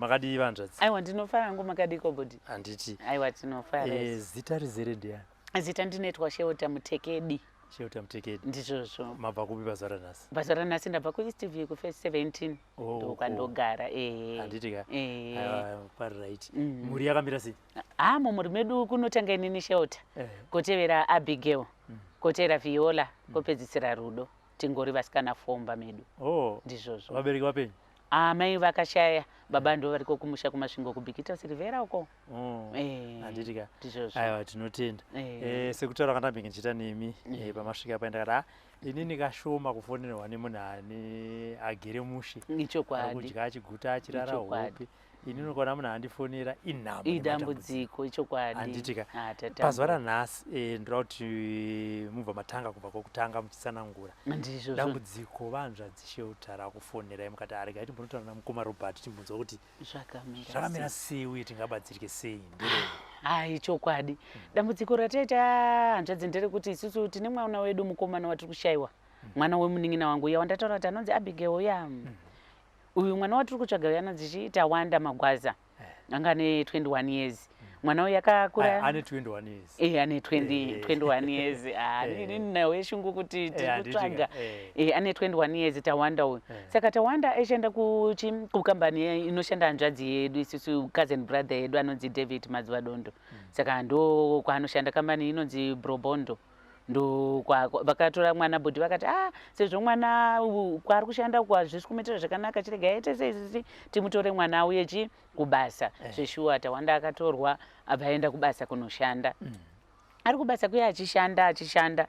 Makadii vanzvadzi? Aiwa, ndinofara hangu. Makadiko budi? Handiti. Aiwa, tinofara. Zita rizere ndiani? Zita ndinoitwa Sheuta Mutekedi. Sheuta Mutekedi. Ndizvozvo. Mabva kupi pazuva ranhasi? Pazuva ranhasi ndabva kuEastview, kuphase 17. Oh, Ndokwandogara, ehe. Handiti ka? Ehe. Aiwa, pari right. Mhuri yakamira sei? Ha, mumhuri medu kunotanga inini Shelter, kotevera Abigail, kotevera Viola, kopedzisira Rudo. Tingori vasikana fomba medu. Ndizvozvo. Vabereki vapenyu? Amai vakashaya, baba ndo variko kumusha kuMasvingo, kuBikita Silvera uko. Handiti ka? Ndizvozvo. Aiwa, tinotenda. Sekutaura kwandambenge ndichiita nemi pamasvika pai, ndakati, "Ah, inini kashoma kufonerwa nemunhu ane agere mushe, kudya achiguta, achirara hope. Inini ukaona munhu andifonera, inhamo." Idambudziko, ichokwadi. Handiti ka? Ah, tatambura. Pazuva ranhasi ndoda kuti mubva matanga kubva kwokutanga muchitsanangura Ndizvozvo. dambudziko vanzvadzi Shelter rakufonerai mukati, "Aregai timbonotaura namukoma Robert, timbonzwa kuti Zvakamira zvakamira sei. sei uye tingabatsirike sei." Nderei? Hai, chokwadi, dambudziko rataita hanzvadzi nderekuti isusu tine mwana wedu mukomana watiri kushayiwa, mwana wemunin'ina wangu uya wandataura kuti anonzi Abigail uya. Uyu mwana watiri kutsvaga uya anonzi chii, Tawanda Magwaza, anga ane 21 years mwana uyu akakura. Aya, ane 21 years? Ane 20 21 years. Ah, inini nawe shungu kuti tiri Handiti ka, kutsvaga. Ane 21 years Tawanda uyu. Saka Tawanda aishanda kukambani inoshanda hanzvadzi yedu isusu, cousin brother yedu anonzi David Madzivadondo. Saka ndo kwaanoshanda, kambani inonzi Brobondo. Ndo vakatora mwana bhodhi, vakati, "Ah, sezvo mwana kwaari kushanda uku hazvisi kumuitira zvakanaka, chiregai aite sei sisi timutore mwana auye chi kubasa." Zveshuwa, Tawanda akatorwa, abva aenda kubasa kunoshanda. Ari kubasa kuya achishanda achishanda.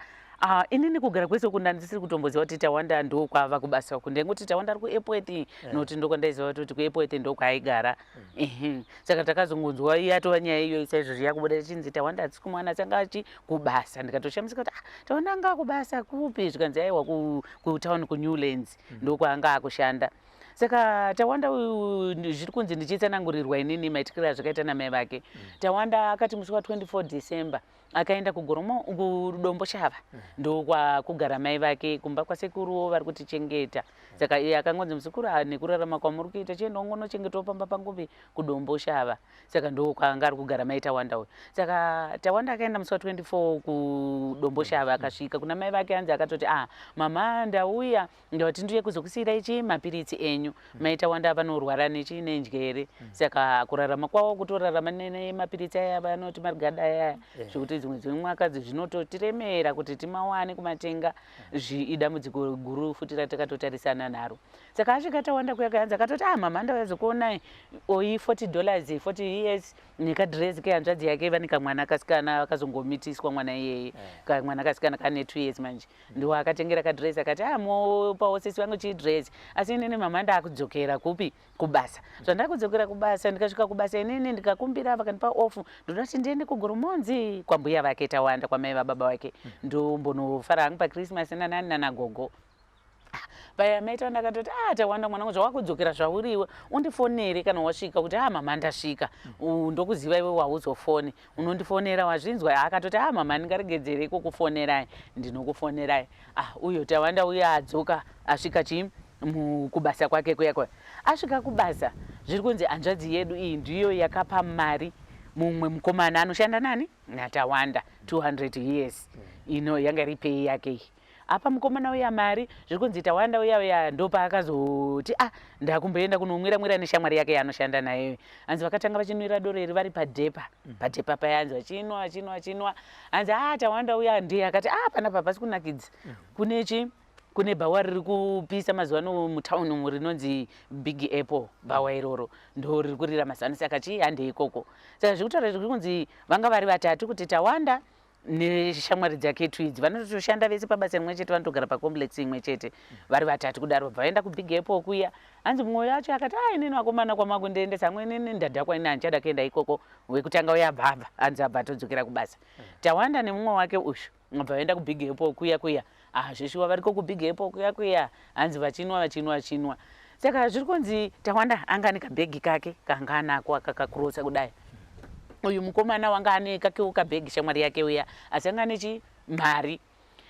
Inini kugara kwese uku ndandisiri kutomboziva kuti Tawanda ndo kwava kubasa uku. Ndaingoti Tawanda ari kuEpworth, nokuti ndokwandaiziva kuti kuEpworth ndo kwaaigara. Ehe. Saka takazongonzwa yatova nyaya iyoyi saizvozvo yakubuda ichinzi Tawanda hatisi kumuwana, asi anga achi kubasa. Ndikatoshamisika kuti, "Ah, Tawanda anga akubasa kupi?" Zvikanzi, "Aiwa, kutauni kuNewlands ndokwaanga akushanda." Saka Tawanda uyu, zviri kunzi, ndichitsanangurirwa inini maitikiro azvakaita namai vake, Tawanda akati musi wa24 December akaenda kuGoromo, kuDomboshava, ndokwakugara mai vake, kumba kwasekuruwo vari kutichengeta. Saka iye akangonzi, "Muzukuru, ah, nekurarama kwamuri kuita, chienda ungonochengetawo pamba pangupi kuDomboshava." Saka ndokwaanga ari kugara mai Tawanda uyu. Saka Tawanda akaenda musi wa24 kuDomboshava. Akasvika kuna mai vake, hanzi akatoti, "Ah, mama, ndauya, ndati ndiuye kuzokusiyirai chii, mapiritsi enyu." Mai Tawanda vanorwara nechi nenjere. Saka kurarama kwavo kutorarama nemapiritsi aya vanoti marigada aya, zvekuti dzimwe dzemwakadzi zvinototiremera kuti timawane kumatenga. Idambudziko guru futi ratakatotarisana naro. Saka asvika Tawanda kuya, kayanzi akatoti, "Ah, mama, ndauya zokuonai, oyi $40, 40 years nekadhirezi kehanzvadzi yake." Vane kamwana kasikana, akazongomitiswa mwana iyeye, kamwana kasikana kane 2 years manje. Ndiwo akatengera kadhirezi, akati, "Ah, mopawo sisi vangu chidhirezi. Asi inini mama ndakudzokera kupi, kubasa. Zvandakudzokera kubasa, ndikasvika kubasa inini ndikakumbira, vakandipa off, ndoda kuti ndiende kuGoromonzi kwambuya vake Tawanda, kwamai vababa vake, ndombonofara hangu paChristmas nanani nanagogo." Paya mai Tawanda akatoti, "Ah, Tawanda mwanangu, zvawakudzokera zvauriwe, undifonere kana wasvika kuti, 'Ah, mama, ndasvika.' Ndokuziva iwe wauzofoni, unondifonera, wazvinzwa?" Akatoti, "Ah, mama, ndingaregedzerei kukufonerai? Ndinokufonerai." Ah, uyo Tawanda uyo adzoka, asvika chii kubasa kwake kuya kuya. Asvika kubasa, zviri kunzi hanzvadzi yedu iyi ndiyo yakapa mari mumwe mukomana anoshanda nani naTawanda, 200 years ino yanga iri pay yake iyi. Apa mukomana uya mari, zviri kunzi Tawanda uya uya ndopaakazoti, "Ah, ndakumboenda kunomwira mwira neshamwari yake yaanoshanda nayo." Hanzi vakatanga vachinwira doro iri vari padhepa, padhepa paya. Hanzi vachinwa, vachinwa, vachinwa. Hanzi, "Ah, Tawanda uya ndiye akati, 'Ah, panapa hapasi kunakidza, kune chi kune bhawa riri kupisa mazuva ano mutauni umu rinonzi Big Apple. Bhawa iroro ndo riri kurira mazuva ano, saka chii, handei ikoko.'" Saka zviri kutaura, zviri kunzi vanga vari vatatu, kuti Tawanda neshamwari dzake two idzi, vanotoshanda vese pabasa rimwe chete, vanotogara pacomplex imwe chete, vari vatatu kudaro. Bva vaenda kuBig Apple kuya. Hanzi mumwe wacho akati, "A, inini vakomana, kwamakundiendesa amwe, inini ndadhakwa, ini handichada kuenda ikoko." Wekutanga uya abva abva, hanzi abva atodzokera kubasa. Tawanda nemumwe wake uyu bva vaenda kuBig Apple kuya kuya. Ah, zveshuwa variko kuBig Apple kuya kuya, hanzi vachinwa, vachinwa, vachinwa. Saka zviri kunzi Tawanda anga ane kabhegi kake kanga anako akakakurosa kudai. Uyu mukomana wanga ane kakewo kabhegi, shamwari yake uya, asi anga ane chi mari.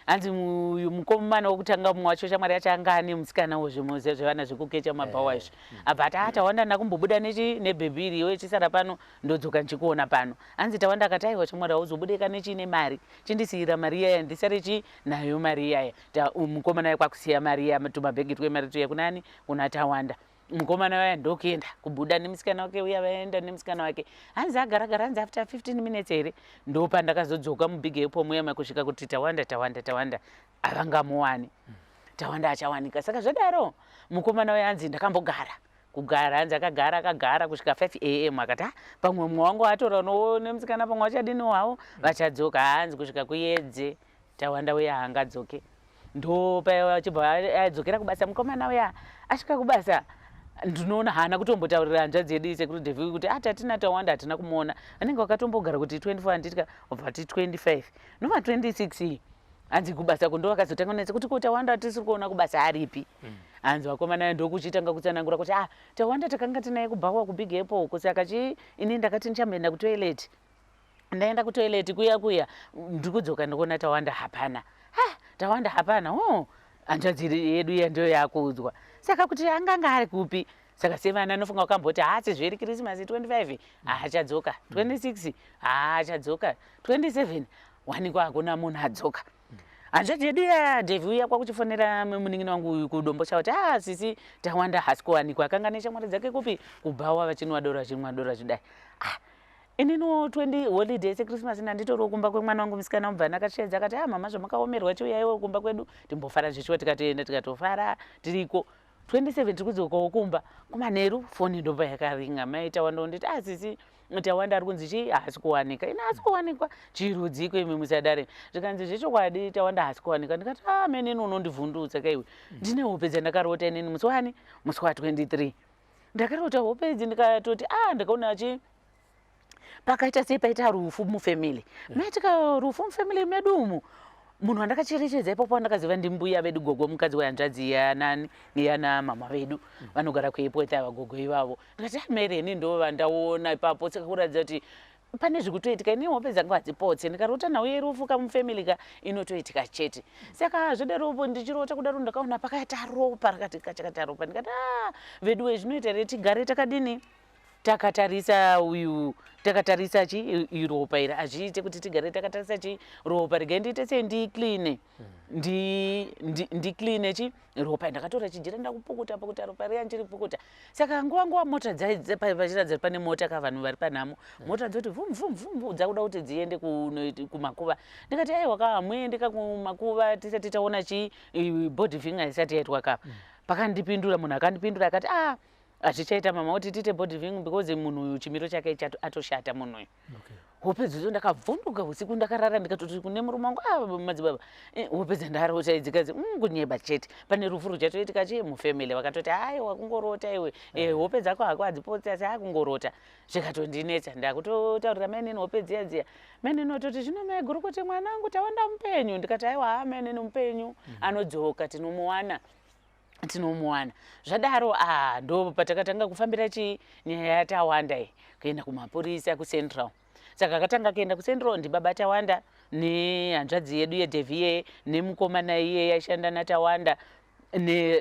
Hanzi uyu mukomana wokutanga mumwe wacho shamwari yacho anga ane musikana wo zvemuziva zvevana zvekukecha mabhawa izvi. Abva ati ah Tawanda ndakumbobuda nechi nebhebhi iri iwe chisara pano ndodzoka ndichikuona pano. Hanzi Tawanda akati aiwa shamwari hauzobudeka nechi nemari chindisiira mari iyaya ndisare chi nayo mari iyaya. Mukomana uya kwakusiya mari iya tumabhegi twemari tuya kunani kuna Tawanda. Mukomana uya ndokuenda kubuda nemusikana wake uya vaenda nemusikana wake hanzi agara gara hanzi after 15 minutes here ndopandakazodzoka mubig apple muya makusvika kuti Tawanda Tawanda Tawanda havangamuwani Tawanda achawanika saka zvadaro mukomana uya hanzi ndakambogara kugara hanzi akagara akagara kusvika 5 am akati ah pamwe mumwe wangu atora nemusikana pamwe vachadiniwo havo vachadzoka hanzi kusvika kuyedze Tawanda uya haangadzoke ndopachibva adzokera kubasa mukomana uya asvika kubasa ndinoona haana kutombotaurira hanzvadzi yedu sekuru Devi kuti ati hatina Tawanda hatina kumuona vanenge vakatombogara kuti 24 handitya obva ti 25 noma 26 iyi hanzi kubasa kundo vakazotanga kunetsa kuti ko Tawanda tisiri kuona kubasa aripi hanzi vakomana ndokuchitanga kutsanangura kuti ah Tawanda takanga tinaye kubhawa kubig apple uko saka chi ini ndakati ndichamboenda kutoilet ndaenda kutoilet kuya kuya ndikudzoka ndikuona Tawanda hapana ha Tawanda hapana o hanzvadzi yedu iya ndiyo yakuudzwa saka kuti anganga ari kupi saka sevana anofunga wakamboti haasi zveri Christmas 25 haachadzoka 26 haachadzoka 27 wanikwa hakuna munhu adzoka hanzvadzi yedu iya Devi uya kwakuchifonera munin'ina wangu uyu kuDomboshava kuti ah sisi Tawanda haasi kuwanikwa akanga neshamwari dzake kupi kubhawa vachinwa doro vachinwa doro vachidai ah ininiwo 20 holiday seChristmas ndanditoriwo kumba kwemwana wangu musikana mubvana akasvedza akati ah mama zvamakaomerwa chiuyaiwo kumba kwedu timbofara zveshuwa tikatoenda tikatofara tiriko 27 tiri kudzokawo kumba kumanheru foni ndobva yakaringa mai Tawanda onditi ah sisi Tawanda ari kunzi chii haasi kuwanika ini haasi kuwanikwa chirudziko imi musadare zvikanzi zvechokwadi Tawanda haasi kuwanika ndikati ah menini unondivhundutsa kaiwe ndine hope dzandakarota inini musi wani musi wa 23 ndakarota hope idzi ndikatoti ah ndakaona chi pakaita sei paita rufu mufamily maitika rufu mufamily medu umu munhu wandakacherechedza ipapo wandakaziva ndimbuya vedu gogo mukadzi wehanzvadzi yanani yana mama vedu vanogara kuEpworth ava gogo ivavo ndikati ah Mary ndo vandaona ipapo saka kuratidza kuti pane zvikutoitika ini hope dzangu hadzipotse ndikarota nhau yerufu kamufamily ka inotoitika chete saka zvodaropo ndichirota kudaro ndakaona pakaita ropa rakati kachakata ropa ndikati a veduwe zvinoita here tigare takadini takatarisa uyu takatarisa chi iropa iri hazviite kuti tigare takatarisa chi ropa regai ndiite sei ndicleane ndicleane chi ropa ndakatora chijira ndakupukuta pukuta ropa riya ndiri pukuta saka nguva nguva mota vachiratidza pane mota ka vanhu vari panhamo mota dzoti vum vum vum dzakuda kuti dziende kumakuva ndikati aiwa ka hamuende ka kumakuva tisati taona chi body viewing isati yaitwa ka pakandipindura munhu akandipindura akati ah hazvichaita mama kuti tiite body viewing because munhu uyu chimiro chake atoshata munhu uyu hope idzodzo ndakabvunduka usiku ndakarara ndikatoti kune murume wangu ah madzibaba hope dzandarota idzi kadzi kunyeba chete pane rufu ruchatoitika chii mufamily vakatoti aiwa kungorota iwe hope dzako hako hadzipotsi asi akungorota zvikatondinetsa ndakutotaurira mainini hope dziya dziya mainini ototi zvino mai gurukoti mwana wangu Tawanda mupenyu ndikati aiwa haa mainini mupenyu anodzoka tinomuwana tinomuwana zvadaro ah ndo patakatanga kufambira chii nyaya yaTawanda iyi kuenda kumapurisa kuCentral saka akatanga kuenda kuCentral ndibaba Tawanda nehanzvadzi yedu yeDevie nemukomana iye yaishanda naTawanda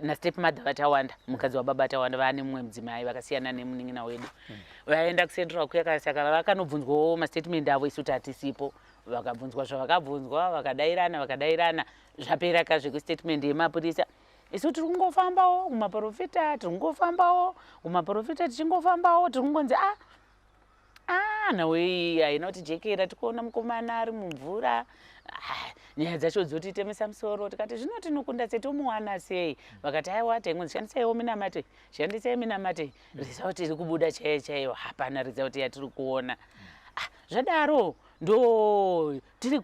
nastep mother vaTawanda mukadzi wababa Tawanda vaane mumwe mudzimai vakasiyana nemunin'ina wedu vaenda kuCentral kuya saka vakanobvunzwawo mastatement avo isu tatisipo vakabvunzwa zvavakabvunzwa vakadairana vakadairana zvapera ka zvekustatement yemapurisa isu tiri kungofambawo kumaprofita tiri kungofambawo kumaprofita tichingofambawo tiri kungonzi ah ah nhau iyi haina kuti jekera tikuona mukomana ari mumvura ah, nyaya dzacho dzotitemesa musoro tikati zvino tinokunda sei tomuwana sei vakati aiwa taingonzi shandisaiwo minamate shandisai minamate result iri kubuda chaiyo chaiyo hapana result yatiri kuona ah, zvadaro ndo tiri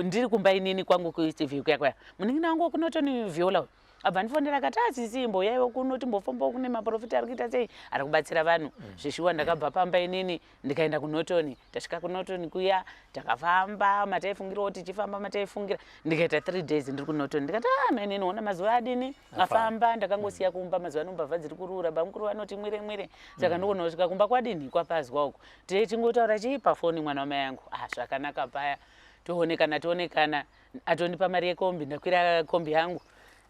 ndiri kumba inini kwangu kuEastview kuya kuya munin'ina wangu wekuNorton Viola uyu abva ndifonera akati asisi imbouyaiwo kuno timbofambawo kune maprofita ari kuita sei ari kubatsira vanhu zveshuwa ndakabva pamba inini ndikaenda kuNorton tasvika kuNorton kuya takafamba mataifungirawo tichifamba mataifungira ndikaita 3 days ndiri kuNorton ndikati ah mainini ona mazuva adini afamba ndakangosiya kumba mazuva ano mbavha dziri kurura bamukuru vanoti mwire mwire saka ndogona kusvika kumba kwadini kwapazwa uko tichingotaura chii pafoni mwana wamai yangu ah zvakanaka paya Toonekana toonekana, atondipa mari yekombi, ndakwira kombi yangu,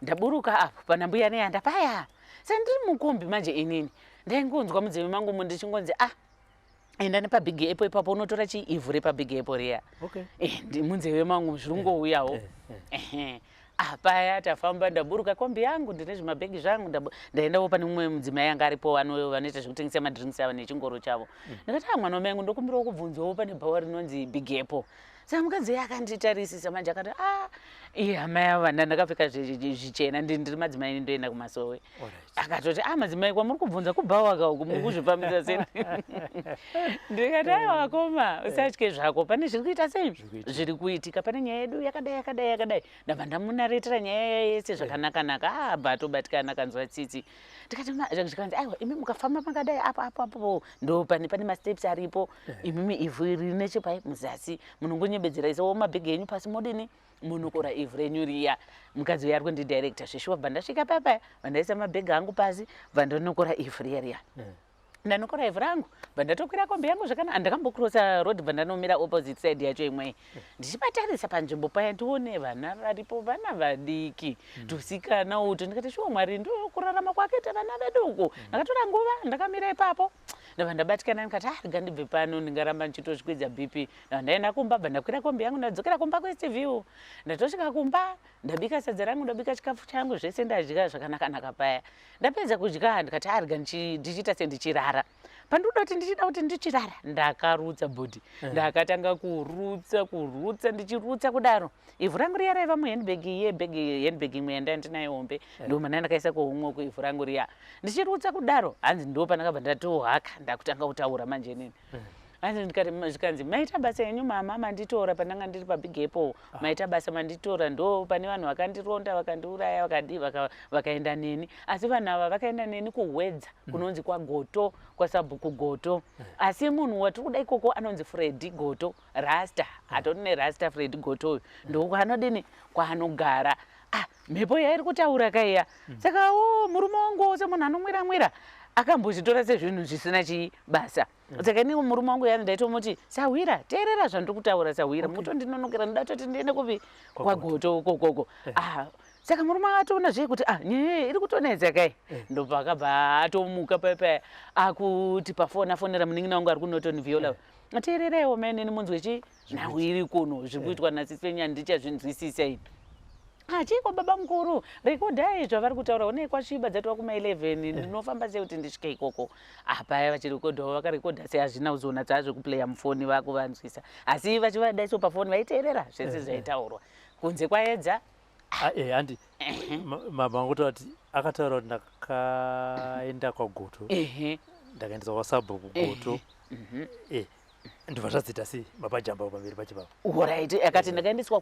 ndaburuka apo pana mbuya neyanda paya. Sa ndiri mukombi manje inini ndaingonzwa mudzimi mangu mu ndichingonzi, ah, enda nepabig apple ipapo unotora chi ivhu repabig apple riya. Munzeve mangu zviri kungouyawo. Ehe. Ah, paya tafamba, ndaburuka kombi yangu, ndine zvimabhegi zvangu, ndaendawo pane mumwe mudzimai anga aripo, vanoita zvekutengesa madrinks ava nechingoro chavo. Ndikati, ah, mwana wamai angu, ndokumbirawo kubvunzawo pane bhawa rinonzi Big Apple. Saka mukadzi uyu akanditarisisa manje, akati, ah, iye amai ava, ndakapfeka zvichena, ndiri madzimai, ndoenda kumasowe. Akatoti, ah, madzimai, kwamuri kubvunza kubhawa ka uku, muri kuzvifambisa sei? Ndikati, aiwa vakoma, usatye zvako, pane zviri kuita sei, zviri kuitika, pane nyaya yedu yakadai yakadai yakadai. Ndabva ndamunaretera nyaya yese zvakanakanaka. Ah, bva atobatikana, akanzwa tsitsi. Ndikati, zvikanzi, aiwa imi mukafamba makadai apo apo apo, ndo pane masteps aripo, imimi ivhu riri nechepai muzasi, munongonyebedzera isawo mabhegi enyu pasi, modini, munokora ivhu renyu riya. Mukadzi uya ari kundidirecta zveshuwa. Bva ndasvika papa, bva ndaisa mabhegi angu pasi, bva ndonokora ivhu riya riya. Ndanokora ivhu rangu, bva ndatokwira kombi yangu zvakanaka. Ndakambokrosa road, bva ndanomira opposite side yacho imwe, ndichibatarisa panzvimbo paya, ndione vana varipo, vana vadiki, tusikana utu. Ndikati, shuwa Mwari, ndokurarama kwakaita vana vedu uku. Ndakatora nguva ndakamira ipapo, ndabva ndabatikana. Ndikati, ah, rega ndibve pano, ndingaramba ndichitozvikwidza BP. Ndabva ndaenda kumba, bva ndakwira kombi yangu, ndadzokera kumba kuEstview. Ndatosvika kumba, ndabika sadza rangu, ndabika chikafu changu zvese, ndadya zvakanakanaka. Paya ndapedza kudya, ndikati, ah, rega ndichiita sendichirara. Pandinoda kuti ndichida kuti ndichirara, ndakarutsa bhodhi. Ndakatanga kurutsa, kurutsa, ndichirutsa kudaro, ivhu rangu riya raiva muhandbag yebag, handbag imwe yanda ndinayo hombe, ndomana ndakaisa kuhomwe kuivhu rangu riya. Ndichirutsa kudaro, hanzi ndo pandakabva ndatohaka, ndakutanga kutaura manje inini. Hanzi ndikati, zvikanzi, maita basa enyu mama, manditora pandanga ndiri pabig apple. Maita basa manditora. Ndo pane vanhu vakandironda, vakandiuraya, vakadi vakaenda neni. Asi vanhu ava vakaenda neni kuHwedza, kunonzi kwaGoto, kwasabhuku Goto. Asi munhu watiri kuda ikoko anonzi Fredi Goto Rasta, hatori nerasta. Fredi Goto uyu ndokwaanodini, kwaanogara. Ah, mhepo yairi kutaura kaiya. Saka o murume wangu semunhu anomwira mwira akambozvitora sezvinhu zvisina chibasa. Saka ini murume wangu yani ndaitomuti, sahwira, teerera zvandiri kutaura, sahwira, mutondinonokera, ndoda toti ndiende kupi, kwaGoto ukokoko. Ah, saka murume akatoona zviye kuti, ah, nyaya iyi iri kutonetsa kai. Ndobva akabva atomuka paya akuti pafoni afonera munin'ina wangu ari kuNorton, Viola, teerereiwo mainini munzwe chi nhau iri kuno, zviri kuitwa nasisi venyu, handichazvinzwisisa ini. Ah, chiko baba mukuru, rekodhai zvavari kutaura. Onei kwasviba, dzatova kuma11, ndinofamba sei kuti ndisvike ikoko? Apa vachirekodhawo, vakarekodha, sei hazvina kuzoona dzazvekuplaya mufoni vakuvanzwisa, asi vachivadaiso pafoni vaiteerera zvese zvaitaurwa kunze kwaedza. Ah, handi mabva kuti akataura kuti ndakaenda kwaGoto, ndakaendeswa kwasabhuku Goto. Ndobva zvadziita sei mapajamba pamberi pacho papo? Alright, akati ndakaendeswa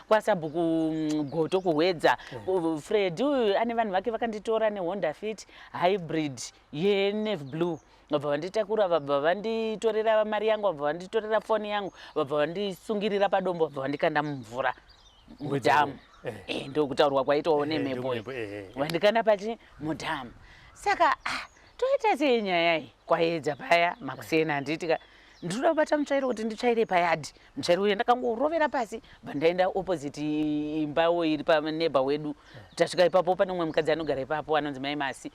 kwasabhuku Goto kuHwedza. Fred uyu ane vanhu vake vakanditora neHonda Fit hybrid yenavy blue, vabva vanditakura, vabva vanditorera mari yangu, vabva vanditorera foni yangu, vabva vandisungirira padombo, vabva vandikanda mumvura, mudhamu. Ndokutaurwa kwaitwawo nemhepo iyi. Ndokumhepo, Vandikanda pachi mudhamu. Saka ah, toita sei nyaya iyi? Kwaedza paya makuseni, handitika ndinoda kubata mutsvairo kuti nditsvaire payadhi. Mutsvairo uyu ndakangorovera pasi, bva ndaenda opposite imbawo iri paneighbour wedu. Tasvika ipapo, pane umwe mukadzi anogara ipapo anonzi Mai Masi.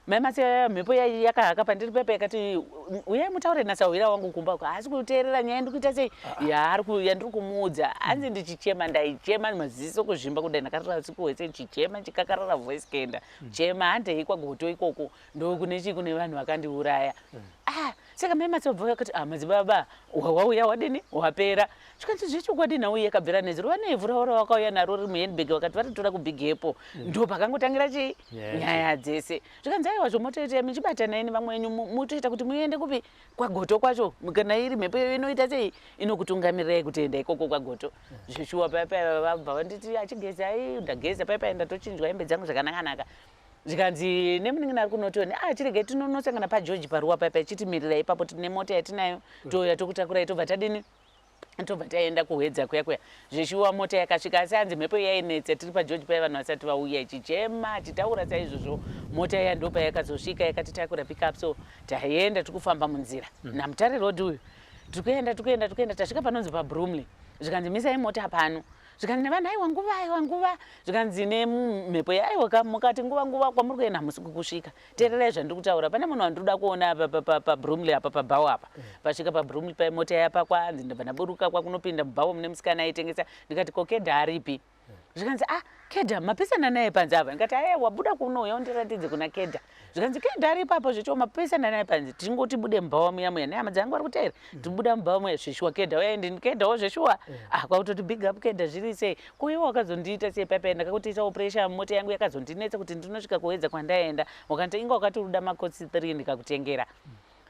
Mai Masi aya, mhepo yakahaka pandiri pepa, yakati, uyai mutaure nasahwira wangu kumba uko, haasi kuteerera nyaya ndikuita sei yandiri kumuudza. Hanzi ndichichema, ndaichema maziso kuzvimba kudai, ndakarara usiku hwese ndichichema, ndichikakarara voice kuenda chema, handei kwaGoto ikoko, ndokune chii, kune vanhu vakandiuraya. Ah, saka mai Masi vabva vakati, ah, madzibaba, wauya wadini, wapera. Zvikanzi, zvechokwadi nhau iyi yakabvira nezuro, vane ivhu ravo ravakauya naro riri muhandbag, vakati varitora kubig apple, ndo pakangotangira chii, nyaya dzese. Zvikanzi, aiwa, zvomotoita muchibatanai nevamwe venyu, mutoita kuti muende kupi, kwaGoto kwacho. Kana iri mhepo iyoyo inoita sei, inokutungamirai kuti enda ikoko kwaGoto. Zveshuwa paya paya vabva vanditi, achigezai. Ndageza paya paya, ndatochinjwa hembe dzangu zvakanaka-naka. Zvikanzi nemunin'ina ari kuNorton, ah, chiregai tinonosangana paGeorge paruwa paya paya, chitimirira ipapo, tine mota yatinayo, touya tokutakurai, tobva tadini, tobva taenda kuHwedza kuya kuya. Zveshuwa mota yakasvika, asi hanzi mhepo yainetsa tiri paGeorge paya, vanhu vasati vauya, ichichema achitaura saizvozvo. Mota iya ndo payakazosvika, yakatitakura, pickup. So taenda, tiri kufamba munzira naMutare Road uyu, tiri kuenda, tiri kuenda, tiri kuenda, tasvika panonzi paBromley. Zvikanzi misai mota pano. Zvikanzi nevanhu aiwa nguva, aiwa nguva. Zvikanzi nemhepo aiwa ka mukati nguva nguva kwamuri kuenda hamusi kukusvika. Teererai zvandiri kutaura. Pane munhu wandinoda kuona apa paBromley apa pabhawa apa. Pasvika paBromley paye mota yapakwa hanzi ndabva ndaburuka kwakunopinda mubhawa mune musikana aitengesa. Ndikati ko Kedha aripi? Zvikanzi ah Kedha mapesana naye panze apa. Ndikati aye wabuda kuno uya undiratidze kuna Kedha. Zvikanzi Kedha ari ipapo zvechiwo mapesana naye panze. Tichingoti bude mubhawa muya muya nehama dzangu vari kuteera. Tibuda mubhawa muya zveshuwa Kedha uya ndini Kedhawo zveshuwa. Ah kwakutoti big up Kedha zviri sei. Ko iwe wakazondiita sei paipai ndakakutiisawo pressure mota yangu yakazondinetsa kuti ndinosvika kuwedza kwandaenda. Wakati inga wakati uruda makotsi 3 ndikakutengera.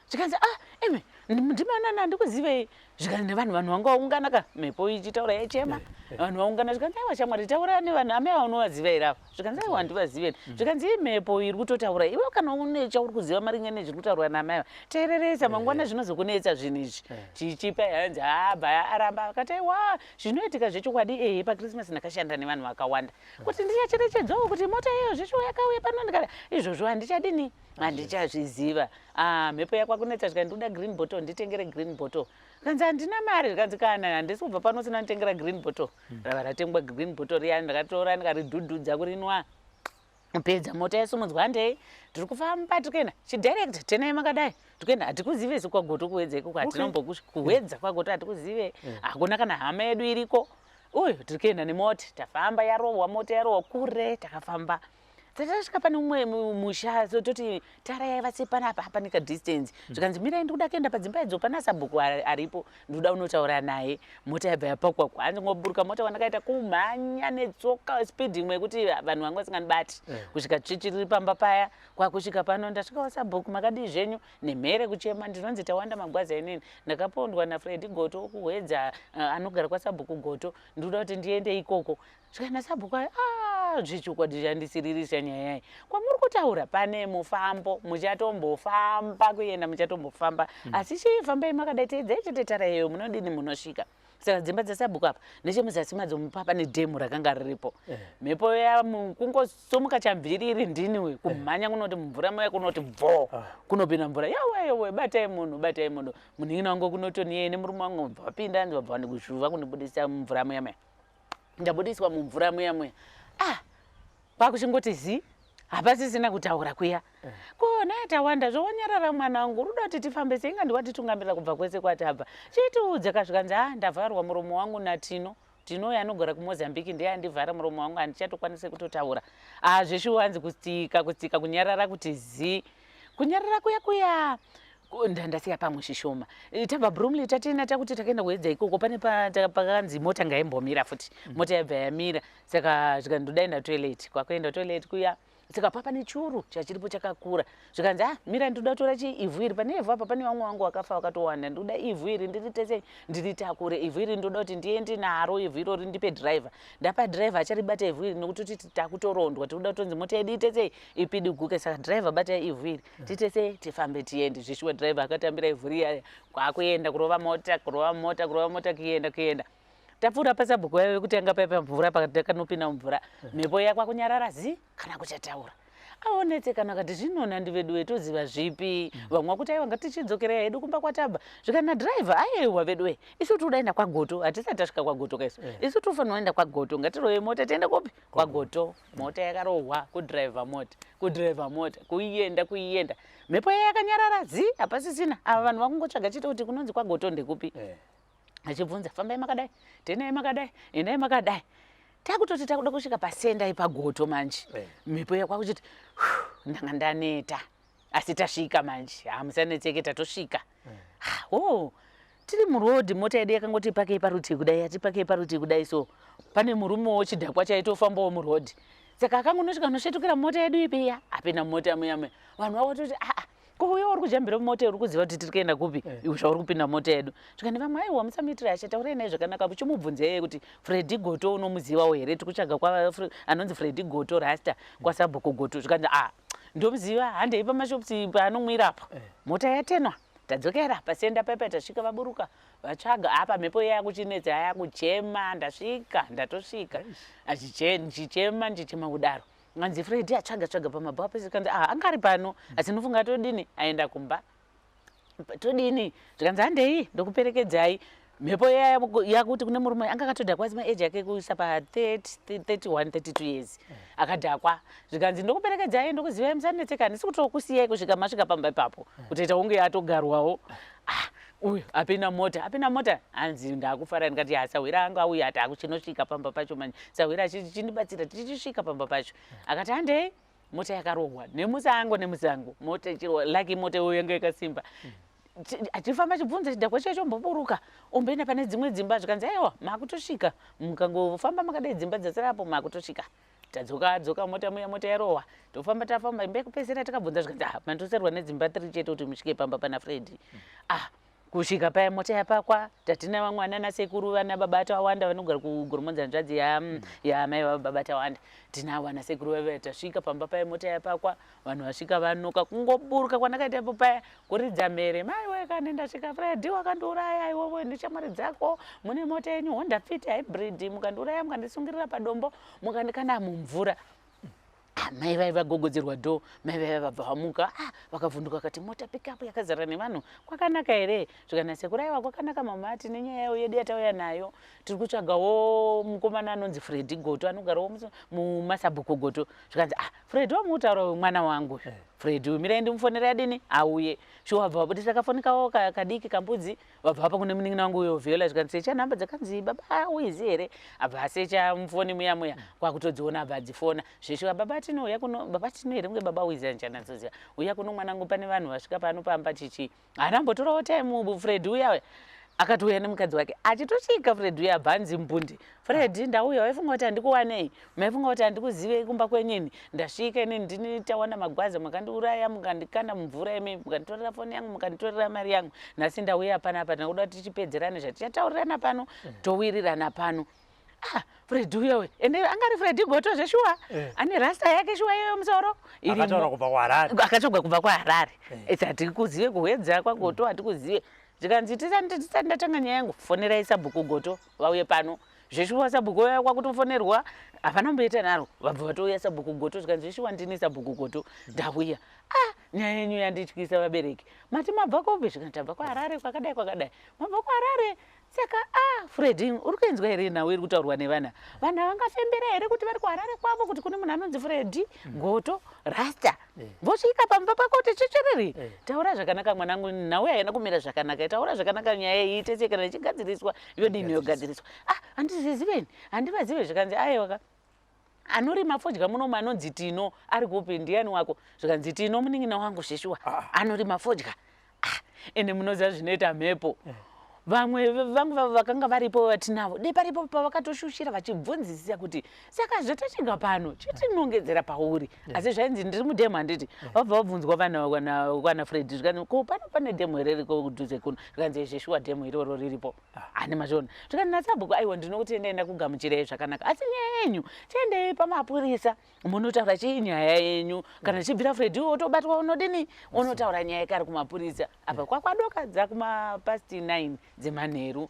Zvikanzi ah imi ndimanani handikuzivei. Zvikanzi nevanhu vanhu vanga vaungana ka mhepo ichitaura yaichema. Vanhu vaungana zvikanzi aiwa shamwari taura nevanhu amai ava unovaziva here ava. Zvikanzi aiwa handivazive. Zvikanzi iyi mhepo iri kutotaura iwe kana une chauri kuziva maringe nezviri kutaurwa naamai ava teereresa mangwana zvinozokunetsa zvinhu izvi. Chichipa hanzi abva aramba akati aiwa zvinoitika zvechokwadi ehe paChristmas ndakashanda nevanhu vakawanda kuti ndichacherechedzawo kuti mota iyoyo zveshuwa yakauya pano ndikada izvozvo handichadini handichazviziva. Ah mhepo yakwakunetsa zvikanzi ndikuda green bottle nditengere green bottle. Zvikanzi handina mari zvikanzi kana handisi kubva pano usina nditengera green bottle. Rava ratengwa green bottle riya ndakatora ndikaridhudhudza kurinwa. Pedza mota yasumudzwa handei tiri kufamba tiri kuenda chidirect tenai makadai tiri kuenda hatikuzive isu kwaGoto kuwedza ikoko hatinombokuwedza kwaGoto hatikuzive hakuna kana hama yedu iriko uyu tiri kuenda nemota tafamba yarohwa mota yarohwa kure takafamba tasvika pane umwe musha so toti tara yaiva sepanapa pane kadistance zvikanzi mirai ndikuda kuenda padzimba idzo pana sabhuku aripo ndikuda unotaura naye mota yabva yapakwa kwanzi ngoburuka mota wandakaita kumhanya netsoka speed imwe yekuti vanhu vanga vasingandibati kusvika tsvitsviriri pamba paya kwakusvika pano ndasvikawo sabhuku makadii zvenyu nemhere kuchema ndinonzi Tawanda Magwaza inini ndakapondwa naFredi Goto kuhwedza anogara kwasabhuku Goto ndikuda kuti ndiende ikoko Zvikaenda sabhuku ayo ah zvechokwadi chandisiririsa nyaya iyi. Kwamuri kutaura pane mufambo muchatombofamba kuenda muchatombofamba asi chifambai makadai teedzai chete tara iyoyo munodini munosvika. Saka dzimba dzasabhuku apa nechemuzasi madzo mupa pane dhemu rakanga riripo. Mhepo ya kungosomuka chamviriri ndini uyu kumhanya kunoti mvura muya kunoti bvo kunopinda mvura yawe yawe batai munhu batai munhu munin'ina wangu kunotoni nemurume wangu vapinda ndobva ndikuzvuva kundibudisa mumvura muya muya. Ndabudiswa mumvura muya muya ah kwakuchingoti zi hapasisina kutaura kuya ko naye Tawanda zvowanyarara mwana wangu uri kuda kuti tifambe sei inga ndiwatitungamirira kubva kwese kwatabva chitiudze ka zvikanzi ah ndavharwa muromo wangu naTino Tino uyo anogara kuMozambique ndiye andivhara muromo wangu handichatokwanise kutotaura ah zveshuwa hanzi kutsika kutsika kunyarara kuti zi kunyarara kuya kuya ndasiya pamwe zvishoma tabva Bromley tatina takuti takaenda kuedza ikoko pane pakanzi mota ngaimbomira futi mota yabva yamira saka zvikanzi ndoda enda toilet kwakuenda toilet kuya saka pa pane churu chachiripo chakakura zvikanzi ah mira ndoda kutora chi ivhu iri pane ivhu apa pane vamwe vangu vakafa vakatowanda ndoda ivhu iri ndiritese ndiritakure ivhu iri ndoda kuti ndiende naro ivhu irori ndipe driver ndapa driver acharibata ivhu iri nekuti titi takutorondwa tikuda kutonzi mota yedu itese ipidiguke saka driver bata ivhu iri titese tifambe tiende zvishuwa driver akatambira ivhu riya kwakuenda kurova mota kurova mota kurova mota kuenda kuenda tapfuura pasabhuku vaive kutanga paipa mvura pakanopinda mumvura mhepo iya kwakunyarara zi kana kuchataura aonetsekana akati zvinona ndiveduwe toziva zvipi vamwe vakuti aiwa ngatichidzokerai hedu kumba kwatabva zvikana driver aiwa veduwe isu tiri kuda kwaGoto hatisati tasvika kwaGoto kaisu isu tiri kufanira kuenda kwaGoto ngatirove mota tiende kupi kwaGoto mota yakarohwa kudriver mota kudriver mota kuienda kuienda mhepo iya yakanyarara zi hapasisina ava vanhu vakungotsvaga chete kuti kunonzi kwaGoto ndekupi achibvunza fambai makadai tenai makadai endai makadai takutoti takuda kusvika pasenda ipaGoto manje mhepo iya kwakuchiti ndanga ndaneta asi tasvika manje hamusanetseke tatosvika o tiri murodhi mota yedu yakangoti pakei parutivi kudai yati pakei parutivi kudai so pane murumewo chidhakwa chaitofambawo murodhi saka akangonosvika nosvetukira mota yedu ipiya apinda mumota muya muya vanhu vakatoti aa ko uyo uri kujambira mumota uri kuziva kuti tiri kuenda kupi iwe zvauri kupinda mota yedu zvikani vamwe aiwa musamuitira hasha taurai naye zvakanaka muchimubvunzei kuti Fredi Goto unomuzivawo here tiri kutsvaga kwa anonzi Fredi Goto rasta kwasabhuku Goto zvikanzi a ndomuziva handei pamashops paanomwira apo mota yatenwa tadzokera pasenda paipa tasvika vaburuka vatsvaga apa mhepo iya yakuchinetsa yakuchema ndasvika ndatosvika ndichichema ndichichema kudaro nganzi Fredi atsvaga tsvaga pamabhawa pese kanzi ah anga ari pano asi ndofunga todini aenda kumba todini zvikanzi handei ndokuperekedzai Mhepo iya yakuti kune murume anga akatodhakwa asi maage ake kuisa pa 30, 31, 32 years. Akadhakwa. Zvikanzi ndokuperekedzai ndokuzivai musanetseka handisi kutokusiyai kusvika masvika pamba ipapo. Kutoita kunge atogarwawo. Ah, uyu apinda mota, apinda mota. Hanzi ndakufara ndikati ya sahwira angu auya ati akuchinosvika pamba pacho manje. Sahwira achichindibatsira tichisvika pamba pacho. Akati handei. Mota yakarohwa nemusango nemusango. Mota ichirohwa lucky mota iyoyo yanga yakasimba. Achifamba achibvunza chidhakwa chiya chomboburuka omboenda pane dzimwe dzimba zvikanzi aiwa makutosvika mukangofamba makadai dzimba dzasara apo makutosvika. Tadzoka dzoka mota muya mota yarohwa tofamba tafamba imba yekupedzisira takabvunza zvikanzi ah mandosarwa nedzimba 3 chete kuti musvike pamba pana Freddy. Ah kusvika paya mota yapakwa tatina vamwe vana nasekuru vana baba Tawanda vanogara kuGoromonzi hanzvadzi yaamai ya baba Tawanda tinavo vana sekuru vave tasvika pamba paya mota yapakwa vanhu vasvika vanoka kungoburuka kwandakaita ipo paya kuridza mhere mai we kani ndasvika Freddy wakandiuraya iwewe neshamwari dzako mune mota yenyu Honda Fit hybrid mukandiuraya mukandisungirira padombo mukandikanda mumvura. Ah, mai vai vagogodzerwa door mai vai vabva vamuka ah, vakavhunduka vakati mota pickup yakazara nevanhu kwakanaka here zvikanzi sekuru aiwa kwakanaka mama tine nyaya yedu yatauya nayo tiri kutsvagawo mukomana anonzi Freddy Goto anogarawo mumasabhuku Goto zvikanzi ah, Freddy wamutaura uyu mwana wangu eh. Freddy uyu mirai ndimufonere adini auye shuwa vabva vabudisa kafoni kavo kadiki kambudzi vabva vapa kune munin'ina wangu uyo Viola zvikanzi secha nhamba dzakanzi baba uizi here abva asecha mufoni muya muya kwakutodziona abva adzifona zveshuwa baba tino uya kuno baba tino here kunge baba uizi anichanatsoziva uya kuno mwanangu pane vanhu vasvika pano pamba chichi haana kumbotorawo time Freddy uya uya akatouya nemukadzi wake achitosvika Freddy uya abva anzi mbundi Freddy ndauya waifunga kuti handikuwanei maifunga kuti handikuzivei kumba kwenyini ndasvika ini ndini Tawanda Magwaza makandiuraya mukandikanda mumvura imi mukanditorera foni yangu mukanditorera mari yangu nhasi ndauya panapa ndakuda kuti tichipedzerane zvatichataurirana pano towirirana pano. Ah, Freddy uya uya ende anga ari Freddy Goto zveshuwa ane rasta yake shuwa iyoyo musoro akataura kubva kuHarare akataura kubva kuHarare its hatikuzive kuhwedza kwaGoto hatikuzive zvikanzi tisati ndatanga nyaya yangu fonerai sabhuku Goto vauye pano zveshuwa sabhuku uya kwakutofonerwa hapana kumboita naro vabva vatouya sabhuku Goto zvikanzi zveshuwa ndini sabhuku Goto ndauya ah nyaya yenyu yandityisa vabereki mati mabva kupi zvikanzi tabva kuHarare kwakadai kwakadai mabva kuHarare saka ah Freddy uri kuinzwa here nhau iri kutaurwa nevana vanhu havangafembera here kuti vari kuHarare kwavo kuti kune munhu anonzi Freddy Goto rasta vosvika pamba pako kuti tsvitsviriri taura zvakanaka mwanangu nhau haina kumira zvakanaka taura zvakanaka nyaya iyi tese kana ichigadziriswa yodini yogadziriswa ah handizviziveni handivazive zvikanzi aiwa anorima fodya munomu anonzi Tino ari kupi ndiani wako zvikanzi Tino munin'ina wangu zveshuwa anorima fodya ah ende munoziva zvinoita mhepo vamwe vangu vakanga varipo vatinavo de paripo pavakatoshushira vachibvunzisisa kuti saka zvatasvika pano chitinongedzera pauri asi zvainzi ndiri mudhemu handiti vabva vabvunzwa vana kwana Freddy zvikanzi ko pano pane dhemu here riko kudhuze kuno zvikanzi zveshuwa dhemu iroro riripo ane mazviona zvikanzi nasabhuku aiwa ndinokutendai ndakugamuchirai zvakanaka asi nyaya yenyu tiendei pamapurisa munotaura chii nyaya yenyu kana chibvira Freddy wotobatwa unodini unotaura nyaya yake ari kumapurisa apa kwakwadoka dzakuma past 9 dzemanheru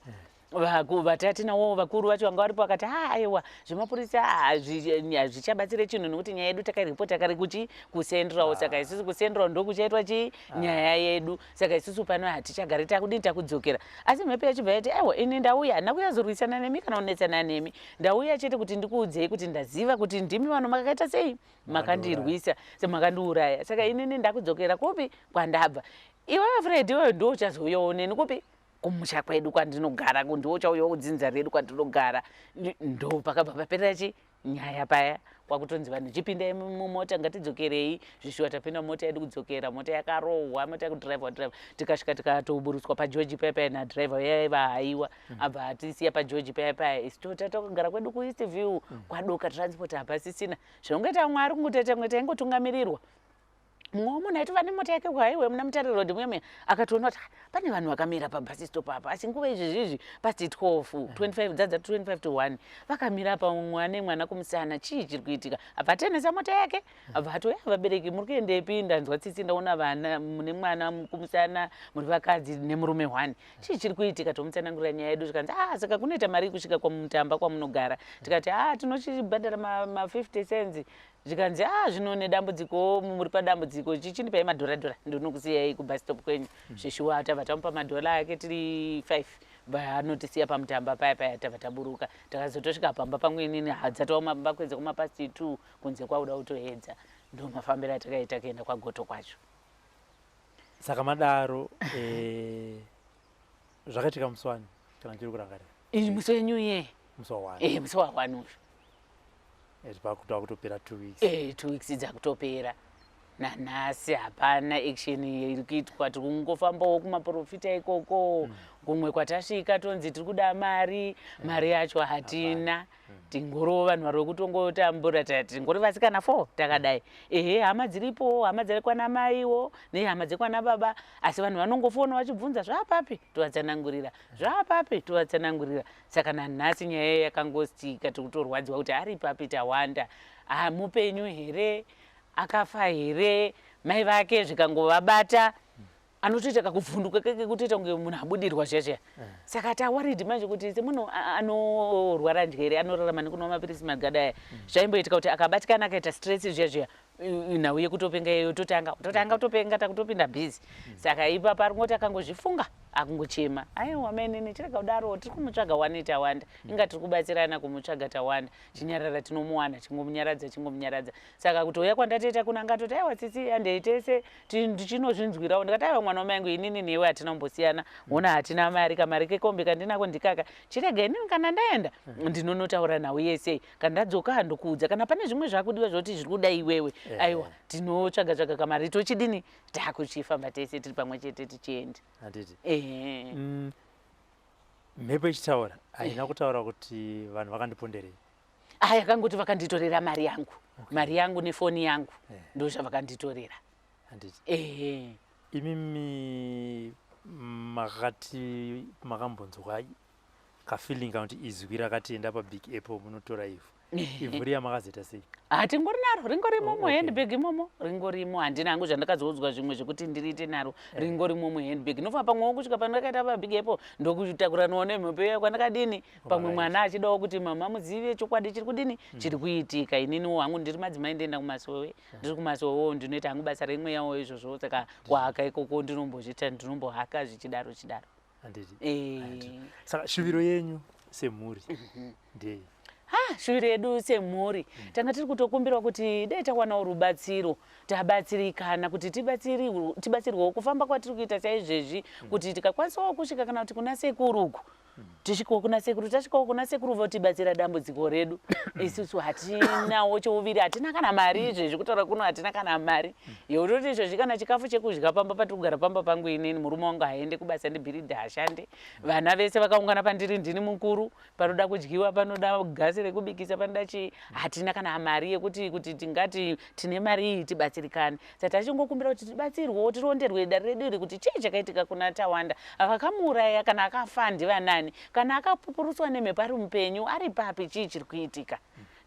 vatati nawo vakuru vacho vanga varipo vakati ha aiwa zvemapurisa hazvichabatsire chinhu nekuti nyaya yedu takairipota kare kuchi kuCentral saka isusu kuCentral ndokuchaitwa chii nyaya yedu saka isusu pano hatichagari takudini takudzokera asi mhepo yachibva yati aiwa ini ndauya handina kuyazorwisana nemi kana kunetsana nemi ndauya chete kuti ndikuudzei kuti ndaziva kuti ndimi vanhu makakaita sei makandirwisa semakandiuraya saka inini ndakudzokera kupi kwandabva iwewe Freddy iwewe ndiwo uchazouyawo neni kupi kumusha kwedu kwandinogara ndiwo uchauyawo kudzinza redu kwandinogara ndo pakabva paperera chi nyaya paya kwakutonzi vanhu chipindai mumota ngatidzokerei zvishuwa tapinda mumota yedu kudzokera mota yakarohwa mota yekudhiraivha dhiraivha tikasvika tikatoburutswa paGeorge paya paya nadhiraivha yaiva haiwa abva atisiya paGeorge paya paya isu totagara kwedu kuEast View kwadoka transport hapasisina zvinongoita Mwari kungotoita kunge taingotungamirirwa mumwe wemunhu aitova nemota yake kuhighway muna Mutare Road muya muya akatoona kuti pane vanhu vakamira pabus stop apa asi nguva izvezvizvi past 12 25 dzadza 25 to 1 vakamira apa mumwe ane mwana kumusana chii chiri kuitika abva atenesa mota yake abva atoya vabereki muri kuendepi ndanzwa tsitsi ndaona vana mune mwana kumusana muri vakadzi nemurume 1 chii chiri kuitika tomutsanangurira nyaya yedu zvikanzi ah saka kunoita mari kusvika kwamutamba kwamunogara tikati ah tinochibhadhara ma 50 cents zvikanzi ah zvino nedambudziko muri padambudziko chichindipai madhora dhora ndinokusiyai kubus stop kwenyu zveshuwa tabva tamupa madhora ake tiri 5. Vanotisiya pamutamba paya paya tabva taburuka. Takazotosvika pamba pangu inini hadzatova mambakwedza kumapast 2 kunze kwakuda kutoedza. Ndo mafambiro atakaita kuenda kwaGoto kwacho. Saka madaro zvakaitika musi wani kana ndiri kurangarira? Iyi musi weNew Year. Musi wa 1. Musi wa 1 uyu. Pakuti wakutopera 2 weeks. 2 weeks dzakutopera. Nanhasi hapana action iri kuitwa, tiri kungofambawo kumaprofita ikoko. Kumwe kwatasvika tonzi tiri kuda mari, mari yacho hatina. Tingoriwo vanhu vari kutongotambura, tingori vasikana 4 takadai. Ehe, hama dziripo, hama dzekwana maiwo nehama dzekwana baba, asi vanhu vanongofona vachibvunza zvapapi, tovatsanangurira, zvapapi, tovatsanangurira. Saka nanhasi nyaya yakangostika, tiri kutorwadziwa kuti ari papi Tawanda, mupenyu here, akafa here, mai vake zvikangovabata anotoita kakuvhunduka keke kutoita kunge munhu abudirwa zviya zviya. Saka taworried manje kuti semunhu anorwara njere, anorarama nekunwa mapirisi magadaya, zvaimboitika kuti akabatikana akaita stress zviya zviya, nhau yekutopenga iyoyo totanga kutopenga, takutopinda busy. Saka ipapa ari kungoti akangozvifunga akungochema, aiwa mainini chirega kudaro, tiri kumutsvaga wani Tawanda, inga tiri kubatsirana kumutsvaga Tawanda, chinyarara tinomuwana, chingomunyaradza chingomunyaradza. Saka kutouya kwandatoita kuno angatoti aiwa tsitsi handei tese ndichinozvinzwirawo. Ndikati aiwa mwana wamai angu, inini newe hatina kumbosiyana, ona hatina mari, kamari kekombi kandinako ndikaka, chirega inini kana ndaenda ndinonotaura nhau yese, kana ndadzoka ndokuudza, kana pane zvimwe zvakudiwa zvoti zviri kuda iwewe, aiwa tinotsvaga tsvaga kamari tochidini, takuchifamba tese tiri pamwe chete tichienda. Handiti? Mhepo ichitaura haina kutaura kuti vanhu vakandiponderei? Aya akangoti vakanditorera mari yangu, mari yangu nefoni yangu, ndo zvavakanditorera. Handiti? Imimi makati makambonzwa kafeeling kana kuti izwi rakati enda paBig Apple munotora ivhu, ivhu riya makazoita sei? Hatingori naro, ringorimo muhandbag imomo, ringorimo. Handina hangu zvandakazoudzwa zvimwe zvekuti ndiriite naro, ringorimo muhandbag. Ndofunga pamwewo kusvika pandakaita paBig Apple ndokutakuranawo nemhepo iya kwandakadini, pamwe mwana achidawo kuti mama muzive chokwadi chiri kudini, chiri kuitika. Ininiwo hangu ndiri madzimai, ndienda kumasowe, ndiri kumasowewo ndinoita hangu basa remweyawo izvozvo. Saka kuhaka ikoko ndinombozviita, ndinombohaka zvichidaro chidaro. Handiti? Saka shuviro yenyu semhuri ndei? Ha, shuviro yedu semhuri, tanga tiri kutokumbirwa kuti dai tawanawo rubatsiro, tabatsirikana, kuti tibatsirwewo kufamba kwatiri kuita saizvezvi, kuti tikakwanisawo kusvika kana kuti kuna sekuru uku, tisvikewo kuna sekuru, tasvikawo kuna sekuru votibatsira dambudziko redu. Isusu hatinawo chouviri, hatina kana mari izvezvi, kutaura kuno hatina kana mari yekutoti izvezvi kana chikafu chekudya pamba patiri kugara pamba pangu inini, murume wangu haende kubasa, ndibhiridha hashande, vana vese vakaungana pandiri, ndini mukuru, panoda kudyiwa, panoda gasi rekubikisa, panoda chii, hatina kana mari yekuti kuti tingati tine mari iyi tibatsirikane. Saka tachingokumbira kuti tibatsirwewo, tironderwe dare redu iri kuti chii chakaitika kuna Tawanda, vakamuuraya, kana akafa ndivanani, kana akapupuruswa nemhepo ari mupenyu ari papi, chii chiri kuitika,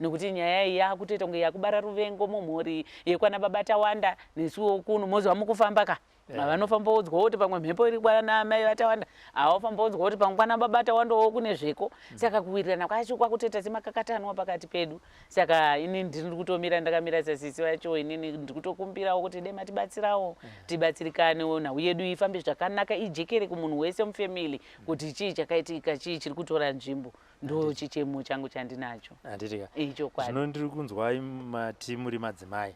nekuti nyaya iyi yakutoita kunge yakubara ruvengo mumhuri yekwana baba Tawanda nesuwo kuno. Moziva mukufamba ka, vanofamboudzwa kuti pamwe mhepo iri kwana mai vaTawanda, havafamboudzwa kuti pamwe kwana baba Tawandawo kune zveko. Saka kuwirirana kwacho kwakutoita semakakatanwa pakati pedu. Saka inini ndiri kutomira ndakamira sasisi vacho, inini ndiri kutokumbirawo kuti dai matibatsirawo, tibatsirikanewo, nhau yedu ifambe zvakanaka, ijekere kumunhu wese mufamily kuti chii chakaitika, chii chiri kutora nzvimbo. Ndo chichemo changu chandinacho. Handitika? Ichokwadi. Zvino ndiri kunzwa mati muri madzimai,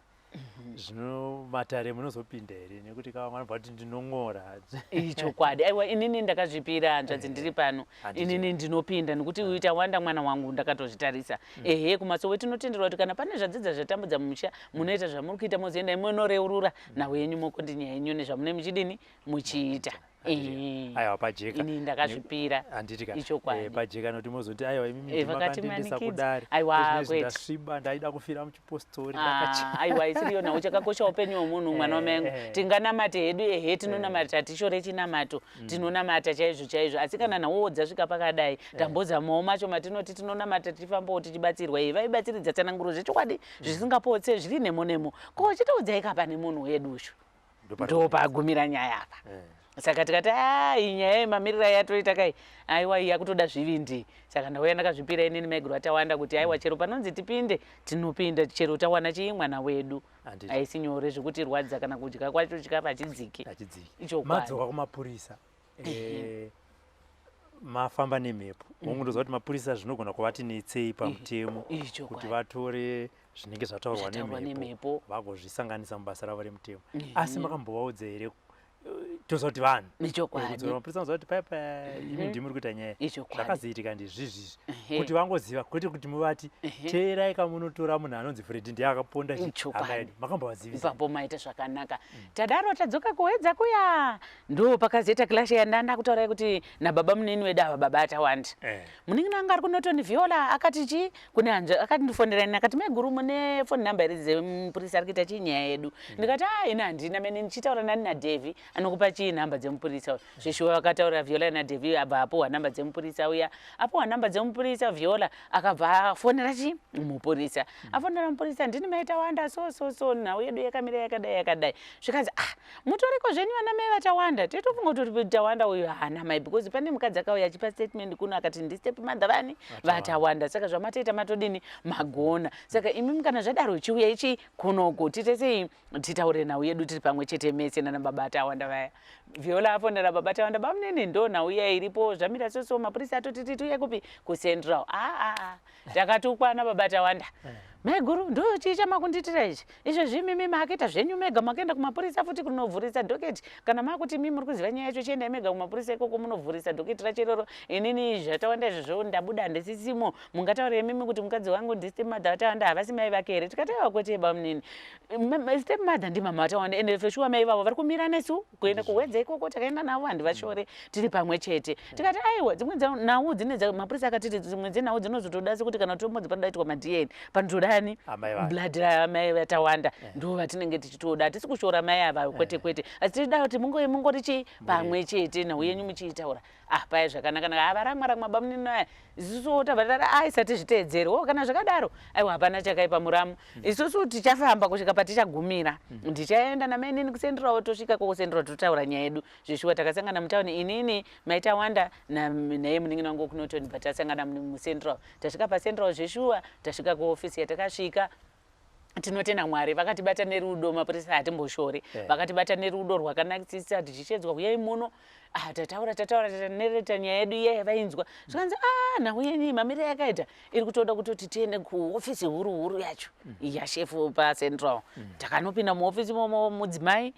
zvino matare munozopinda here? Nekuti kavamwe vanobva kuti ndinong'ora. Ichokwadi. Aiwa, inini ndakazvipira, hanzvadzi, ndiri pano. Inini ndinopinda nekuti uyu Tawanda mwana wangu, ndakatozvitarisa. Ehe, kumasowe tinotenderwa kuti kana pane zvadzidza zvatambudza mumusha, munoita zvamuri kuita, mozoenda munoreurura nhau yenyu, mokondinya yenyu nezvamune muchidini muchiita. Aiwa, pajeka. Ini ndakazvipira. Handitika? Ichokwadi. Pajeka, nokuti mozoti aiwa imimi ndimakandiendesa kudare. Aiwa, kwete. Ndasviba, ndaida kufira muchipostori. Aiwa, isiriyo nhau. Chakakosha upenyu hwemunhu, mwana wamaingu. Tinganamate hedu, ehe, tinonamata, hatishore chinamato, tinonamata chaizvo chaizvo, asi kana nhauwo dzasvika pakadai, tambozamawo macho matinoti tinonamata, tichifambawo tichibatsirwa. Iye vaibatsiridza tsananguro zvechokwadi zvisingapotse zviri nemo nemo, ko chitoudzai kapa nemunhu wedu ushu, ndo pagumira nyaya apa. Saka tikati a iyi nyaya yemamiriro yatoita kai, aiwa, iyi yakutoda zvivindi. Saka ndauya ndakazvipira inini maiguru aTawanda kuti aiwa, chero panonzi tipinde tinopinda, chero tawana chii mwana wedu. Haisi nyore zvekutirwadza, kana kudya kwacho chikafu hachidziki. Hachidziki. Madzoka kumapurisa, Mafamba nemhepo, wongotoziva kuti mapurisa zvinogona kuvati netsei pamutemo kuti vatore zvinenge zvataurwa nemhepo vagozvisanganisa mubasa ravo remutemo. Asi makambovaudza here, toziva kuti vanhu mapurisa vanoziva kuti paipa imi ndimi muri kuita nyaya, zvakazoitika ndizvizvizvi, kuti vangoziva, kwete kuti muvati teerai kamunotora munhu anonzi Fredi ndiye akaponda hama yedu? Makambovazivisa? Ipapo maita zvakanaka. Tadaro tadzoka kuHwedza kuya, ndo pakazoita clash yandanda kutaurai kuti nababa munini wedu ava, baba Atawanda. Munin'ina anga ari kuNorton, Viola, akati chi kune hanzva akati ndifonerani, akati, "Maiguru, mune phone number here dzemupurisa ari kuita chii nyaya yedu?" Ndikati, "A, ini handina mene." Ndichitaura nani naDevi, anokupa chii nhamba dzemupurisa uyu. Zveshuwa vakataura Viola naDevi, abva apuhwa nhamba dzemupurisa uya. Apuhwa nhamba dzemupurisa, Viola akabva afonera chi mupurisa. Afonera mupurisa, "Ndini maitawanda, so so so, nhau yedu yakamira yakadai yakadai." Zvikanzi, "Ah, mutoriko zvenyu vana mai vaTawanda. Titofunga kuti Tawanda uyu haana mai, because pane mukadzi akauya achipa statement kuno akati ndistep mother vani vaTawanda. Saka zvamatoita matodini, magona. Saka imimi kana zvadaro chiuya ichi kunoku, tiite sei, titaure nhau yedu tiri pamwe chete mese nana baba Tawanda vaya." Viola afonera baba Tawanda, "Bamunini, ndo nhau iya iripo, zvamira so so, mapurisa atotiti tiuye kupi, kuCentral." Aa, takatukwa nababa Tawanda. "Maiguru, ndo chii chamakundiitira ichi? Izvezvi imimi makaita zvenyu mega, makaenda kumapurisa futi kunovhurisa docket. Kana makuti imi muri kuziva nyaya yacho, chiendai mega kumapurisa ikoko munovhurisa docket racho iroro. Inini zvaTawanda izvozvo ndabuda, handisisimo. Mungataura imimi kuti mukadzi wangu ndistepmother vaTawanda, havasi mai vake here?" Tikati, "Aiwa, kwete bamunini, stepmother ndimama vaTawanda, ende for sure mai vavo vari kumira nesu kuenda kuHwedza ikoko, takaenda navo, handivashore, tiri pamwe chete." Tikati, "Aiwa, dzimwe nhau dzine mapurisa akatiti dzimwe dzenhau dzinozotoda sekuti kana tombodzi panoda maDNA, panotodani blood ramai vaTawanda, ndo vatinenge tichitoda. Hatisi kushora mai ava, kwete kwete, asi tichida kuti mungori chii pamwe chete, nhau yenyu muchiitaura." Ah, paya zvakanaka naka, havaramwa ramwa bamunini aya. Isusu tabva tati, "Aisa tizviteedzere o, kana zvakadaro aiwa, hapana chakaipa muramu. Isusu tichafamba kusvika patichagumira. Ndichaenda namainini kuCentral, tosvika kokuCentral totaura nyaya yedu." Zveshuwa takasangana mutauni, inini, maitawanda, naye munin'ina wangu kuNorton, bva tasangana muCentral. Tasvika paCentral, zveshuwa tasvika kuofisi yatakasvika, tinotenda Mwari, vakatibata nerudo mapurisa, hatimboshori. Vakatibata nerudo rwakanakisisa, tichichedzwa, "Uyai muno." Ah, tataura tataura, tanereta nyaya yedu iye yavainzwa. Zvikanzi, "A, nhau yenyu mamiriro yakaita iri kutoda kutoti tiende kuofisi huru huru yacho yashefu paCentral." Takanopinda muofisi momo, mudzimai,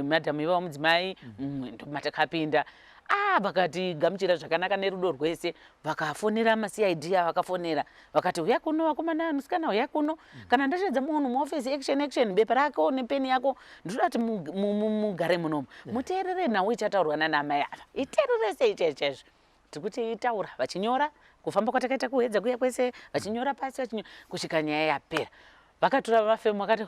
madhamu ivavo mudzimai, ndomatakapinda. Ah, vakatigamuchira zvakanaka nerudo rwese. Vakafonera maCID, vakafonera vakati, "Uya kuno vakomana, musikana, uya kuno. Kana ndashedza munhu muofisi, action action, bepa rako nepeni yako. Ndinoda kuti mugare munomu, muteerere nhau ichataurwa nanamai ava. Iteerere sei chaizvo chaizvo." Tiri kuti itaura, vachinyora kufamba kwatakaita kuHwedza kuya kwese, vachinyora pasi, vachinyora kusvika nyaya yapera. Vakatora mafemo, vakati,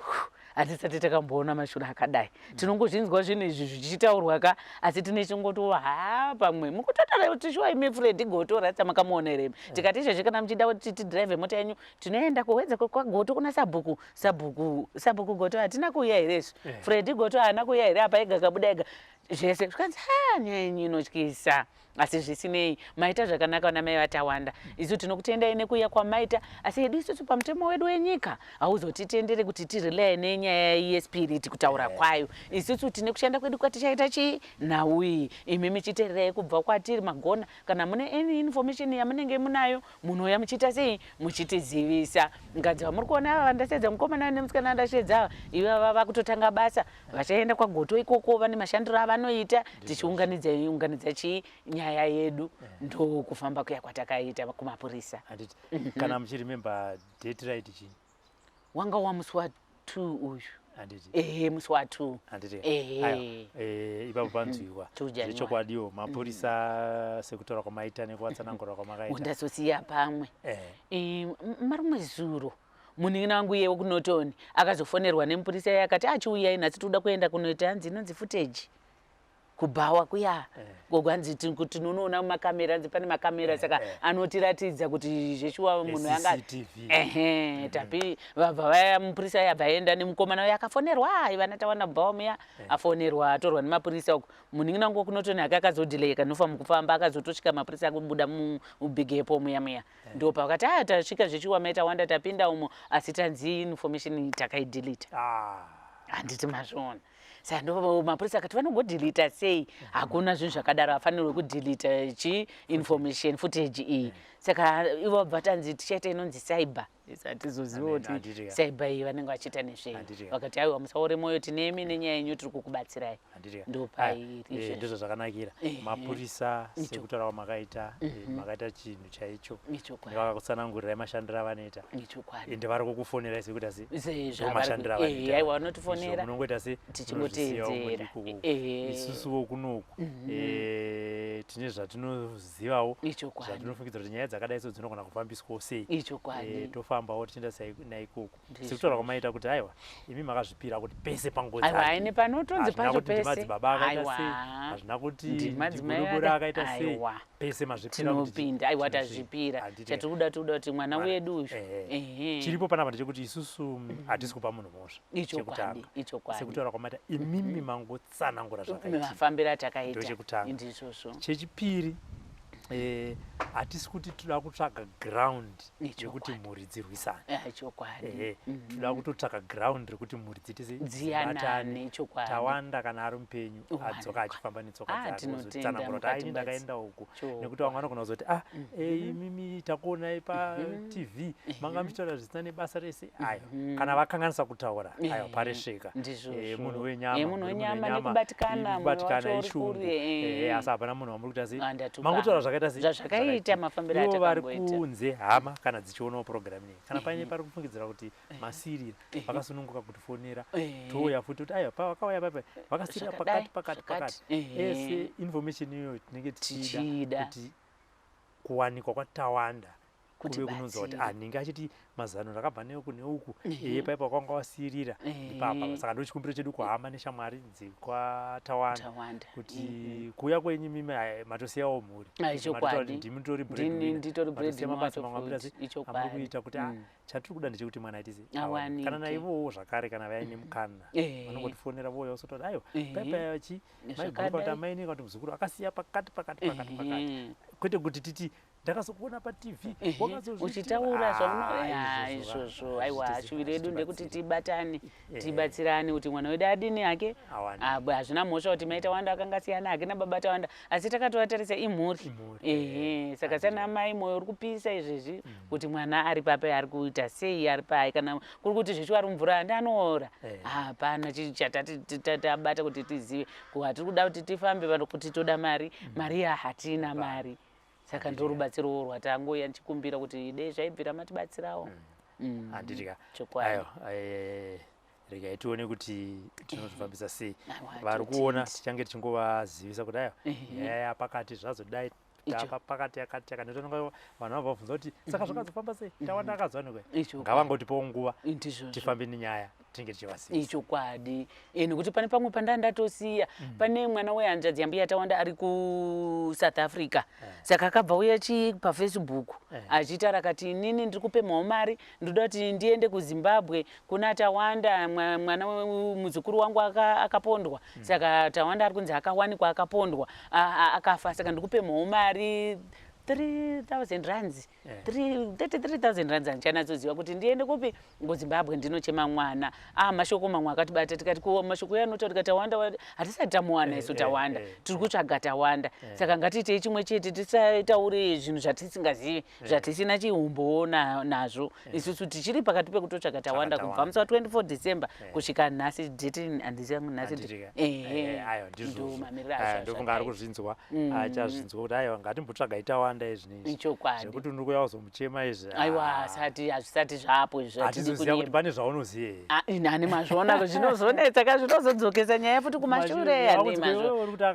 "Hatisati takamboona mashura akadai. Tinongozvinzwa zvinhu izvi zvichitaurwa ka, asi tine chingoti ha, pamwe mukutotaura kuti shuwa imi Fredi Goto ratsa makamuona here?" Tikati, "Izvezvi kana muchida kuti tidhiraivhe mota yenyu, tinoenda kuHwedza kwaGoto kuna sabhuku. Sabhuku, sabhuku Goto hatina kuuya here izvi? Fredi Goto haana kuuya here apa ega, kabuda ega zvese?" Zvikanzi, "Ha, nyaya yenyu inotyisa, asi zvisinei maita zvakanaka vana mai vaTawanda. Isu tinokutendai nekuuya kwamaita, asi hedu isusu pamutemo wedu wenyika hauzotitendere kuti tirelaye nenyaya yespirit kutaura kwayo. Isusu tine kushanda kwedu kwatichaita chii nhau iyi. Imi michiteererai kubva kwatiri, magona. Kana mune any information yamunenge munayo, munouya muchiita sei, muchitizivisa. Ngadzi vamuri kuona ava vandashedza, mukomana nemusikana vandashedza ava, ivava vakutotanga basa, vachaenda kwaGoto ikoko, vane mashandiro avanoita, tichiunganidza unganidza chii nyaya yedu." Ndokufamba kuya kwatakaita kumapurisa. Handiti kana muchiremember date, right, chii? Wanga wamusi wa2 uyu. Handiti? Ehe, musi wa2. Handiti? Ehe. Aiwa, ipapo panzwiwa. 2 January. Zvechokwadiwo mapurisa, sekutaura kwamaita nekuvatsanangura kwamakaita. Ndazosiya pamwe. Marimwe zuro munin'ina wangu iye wekuNorton akazofonerwa nemupurisa iye, akati, "Achiuyai nhasi, toda kuenda kunoita hanzi inonzi footage kubhawa kuya." Gogo, hanzi tinonoona mumakamera, hanzi pane makamera, saka anotiratidza kuti zveshuwa munhu anga CCTV. Ehe, tapi vabva vaya, mupurisa uya abva aenda nemukomana uya akafonerwa, "Ai, vana tawana bhawa muya." Afonerwa, atorwa nemapurisa uko. Munin'ina wangu wekuNorton ake akazodhileyeka nofa mukufamba, akazotosvika mapurisa akubuda muBig Apple muya muya. Ndopavakati, "A, tasvika zvechiwa maita wanda, tapinda umo, asi tanzi information takaidhilita." Ah. Handiti mazviona? Saka ndo mapurisa akati vanogodhilita sei? Hakuna zvinhu zvakadaro, hafanirwe kudhilita chi information footage iyi. Saka ivo vabva tanzi tichaita inonzi cyber. Hatizoziva kuti cyber iyi vanenge vachiita nezvei. Vakati aiwa, musaore mwoyo, tinemi nenyaya yenyu, tiri kukubatsirai. Ndopairi eh, ndizvo zvakanakira mapurisa sekutaura kwamakaita, makaita chinhu chaicho, nevakakutsanangurirai mashandiro avanoita, ende vari kukufonerai sekuita se mashandiro avanoita. Vanotifonera, munongoita se tichingoteedzera. Isusuwo kunoku tine zvatinozivawo, zvatinofungidzira kuti nyaya dzakadai so dzinogona kufambiswawo sei. Tofambawo tichienda naikoko, sekutaura kwamaita kuti aiwa, imi makazvipira kuti pese pangozi. Aiwa, aine panotonzi pacho pese. Madzibaba akaita sei, hazvina kuti ndimadzimai akaita sei, pese mazvipira. Tinopinda, aiwa, tazvipira. Chatiri kuda, tiri kuda kuti mwana wedu uyu. Chiripo panapa ndechekuti isusu hatisi kupa munhu mhosva. Chekutanga, sekutaura kwamaita imimi, mangotsanangura zvakaitika, mafambiro atakaita. Chekutanga. Ndizvozvo. Chechipiri, hatisi kuti toda kutsvaga ground yekuti mhuri dzirwisane. Chokwadi. Toda kutotsvaga ground rekuti mhuri dziite dziyanane. Chokwadi. Tawanda kana ari mupenyu, adzoka achifamba netsoka dzake, ozotsanangura kuti aini ndakaenda uku, nekuti vamwe vanogona kuzoti, ah, imimi takuonai paTV, manga muchitaura zvisina nebasa rese. Ayo, kana vakanganisa kutaura, aiwa, paresveka. Munhu wenyama, munhu wenyama, nekubatikana. Kubatikana ishungu, asi hapana munhu wamuri kuita sei, mangotaura zvakaita sei, zvazvakaita, mafambiro. Ivo vari kunze, hama kana dzichionawo purogiramu iyi, kana paine pari kufungidzira kuti masirira, vakasununguka kutifonera, touya futi kuti aiwa, pavakauya paipa vakasirira pakati pakati pakati. Ese information iyoyo tinenge tichida kuti kuwanikwa kwaTawanda kuve kunonzwa kuti anenge achiti mazano ndakabva neuku neuku, eye paipa kwanga wasirira ipapa. Saka ndo chikumbiro chedu kuhama neshamwari dzekwaTawanda kuti kuuya kwenyu mimi matosiyawo mhuri, ndimi mutori breadwinner, mabasa mamwe amuri kuita, kuti chatiri kuda ndechekuti mwana aitise. Kana naivowo zvakare, kana vaine mukana, vanongotifonera, vouya vosotaura, aiwa, paipa chi maiguru kuti amaini kuti muzukuru akasiya pakati pakati pakati pakati, kwete kuti titi ndakazokuona paTV. Uchitaura zvauno izvozvo. Aiwa, shuviro yedu ndekuti tibatane, tibatsirane kuti mwana wedu adini hake. Hazvina mhosva kuti mai Tawanda akanga siyana hake nababa Tawanda, asi takatovatarisa imhuri. Ehe, saka sana mai, mwoyo uri kupisa izvezvi kuti mwana ari papi, ari kuita sei, ari pai. Kana kuri kuti zvechiwa ari mumvura, handi anoora, hapana chatati tabata kuti tizive. Hatiri kuda kuti tifambe pano kuti toda mari, mari ya hatina mari. Saka ndo rubatsiro rwatangoya ndichikumbira kuti dei zvaibvira matibatsirawo. Handiti ka? Chokwadi. Regai tione kuti tinozvifambisa sei. Vari kuona, tichange tichingovazivisa kuti aiwa, nyaya yapakati zvazodai, tapa pakati yakati yakati. Vanhu vabva vabvunza kuti saka zvakazofamba sei, Tawanda akazowanikwa. Ngavangotipawo nguva tifambe nenyaya, tinenge tichivazivisa. Ichokwadi, nekuti pane pamwe pandaa ndatosiya, pane mwana wehanzvadzi yambuya Tawanda ari kuSouth Africa. Saka akabva uya chi paFacebook achitaura akati, inini ndiri kupemhawo mari, ndoda kuti ndiende kuZimbabwe kuna Tawanda, mwana muzukuru wangu akapondwa. Saka Tawanda ari kunzi akawanikwa akapondwa, akafa, saka ndiri kupemhawo mari 3000 rands, 33,000 rands, handichanatsoziva, kuti ndiende kupi, kuZimbabwe, ndinochema mwana. Ah, mashoko mamwe akatibata, tikati ko mashoko anotaurika Tawanda hatisati tamuwana isu. Tawanda tiri kutsvaga Tawanda, saka ngatiitei chimwe chete, tisataure zvinhu zvatisingazivi, zvatisina chihumbowo nazvo. Isusu tichiri pakati pekutotsvaga Tawanda kubva musi wa24 December kusvika nhasi, date handisi yangu nhasi. Aiwa, ndizvozvo. Ndofunga ari kuzvinzwa, achazvinzwa kuti aiwa, ngatimbotsvagai Tawanda izvinezvi. Ichokwadi. Zvekuti uri kuuya kuzomuchema izvi. Aiwa, asati, hazvisati zvapo izvi. Hatizoziva kuti pane zvaunoziva here. Ani mazviona, zvinozonetsa ka, zvinozodzokesa nyaya futi kumashure. Ani mazvo,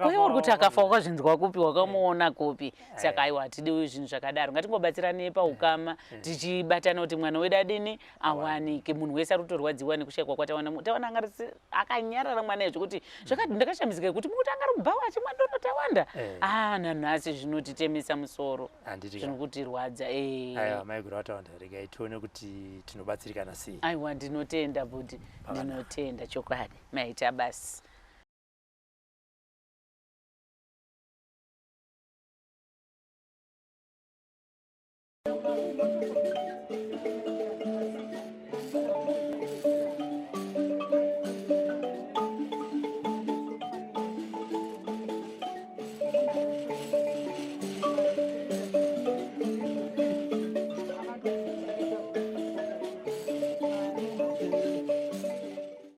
uye uri kuti akafa, wakazvinzwa kupi, wakamuona kupi? Saka aiwa, hatidi zvinhu zvakadaro, ngatingobatsiranei paukama, tichibatana kuti mwana wedu adini, awanike. Munhu wese ari kutorwadziwa nekushayikwa kwaTawana. Tawana anga akanyarara mwana zvekuti zvakati ndakashamisika kuti mukuti anga ari kubhawa achimwa doro Tawanda. Ah, nanhasi zvinotitemesa musoro, zvinokutirwadza. Aiwa, maiguru vaTawanda, regai tione kuti tinobatsirikana sei. Aiwa, ndinotenda bhuti, ndinotenda chokwadi, maita basi.